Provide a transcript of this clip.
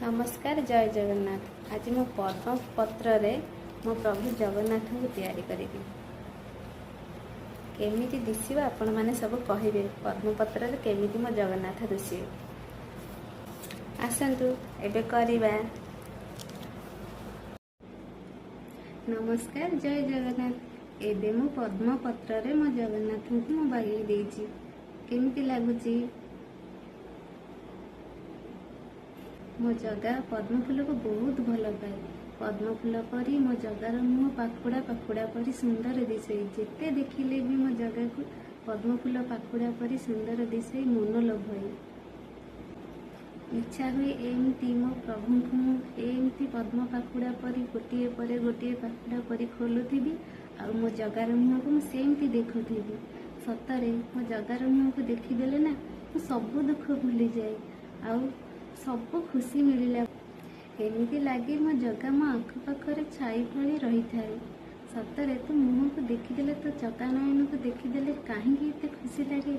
ନମସ୍କାର, ଜୟ ଜଗନ୍ନାଥ। ଆଜି ମୁଁ ପଦ୍ମପତ୍ରରେ ମୋ ପ୍ରଭୁ ଜଗନ୍ନାଥଙ୍କୁ ତିଆରି କରିବି। କେମିତି ଦିଶିବ ଆପଣମାନେ ସବୁ କହିବେ। ପଦ୍ମପତ୍ରରେ କେମିତି ମୋ ଜଗନ୍ନାଥ ଦିଶିବେ? ଆସନ୍ତୁ, ଏବେ କରିବା। ନମସ୍କାର, ଜୟ ଜଗନ୍ନାଥ। ଏବେ ମୁଁ ପଦ୍ମପତ୍ରରେ ମୋ ଜଗନ୍ନାଥଙ୍କୁ ମୁଁ ବାଗେଇ ଦେଇଛି। କେମିତି ଲାଗୁଛି? ମୋ ଜଗା ପଦ୍ମଫୁଲକୁ ବହୁତ ଭଲ ପାଏ। ପଦ୍ମଫୁଲ ପରି ମୋ ଜଗାର ମୁହଁ ପାଖୁଡ଼ା ପାଖୁଡ଼ା ପରି ସୁନ୍ଦର ଦିଶେ। ଯେତେ ଦେଖିଲେ ବି ମୋ ଜଗାକୁ ପଦ୍ମଫୁଲ ପାଖୁଡ଼ା ପରି ସୁନ୍ଦର ଦିଶେ, ମନଲୋଭ। ଇଚ୍ଛା ହୁଏ ଏମିତି ମୋ ପ୍ରଭୁଙ୍କୁ ମୁଁ ଏମିତି ପଦ୍ମ ପାଖୁଡ଼ା ପରି ଗୋଟିଏ ପରେ ଗୋଟିଏ ପାଖୁଡ଼ା ପରି ଖୋଲୁଥିବି ଆଉ ମୋ ଜଗାର ମୁହଁକୁ ମୁଁ ସେମିତି ଦେଖୁଥିବି। ସତରେ ମୋ ଜଗାର ମୁହଁକୁ ଦେଖିଦେଲେ ନା ମୁଁ ସବୁ ଦୁଃଖ ଭୁଲିଯାଏ ଆଉ ସବୁ ଖୁସି ମିଳିଲା। ଏମିତି ଲାଗେ ମୋ ଜଗା ମୋ ଆଖପାଖରେ ଛାଇ ଭଳି ରହିଥାଏ। ସତରେ ତୋ ମୁହଁକୁ ଦେଖିଦେଲେ, ତୋ ଚକା ନୟନକୁ ଦେଖିଦେଲେ କାହିଁକି ଏତେ ଖୁସି ଲାଗେ।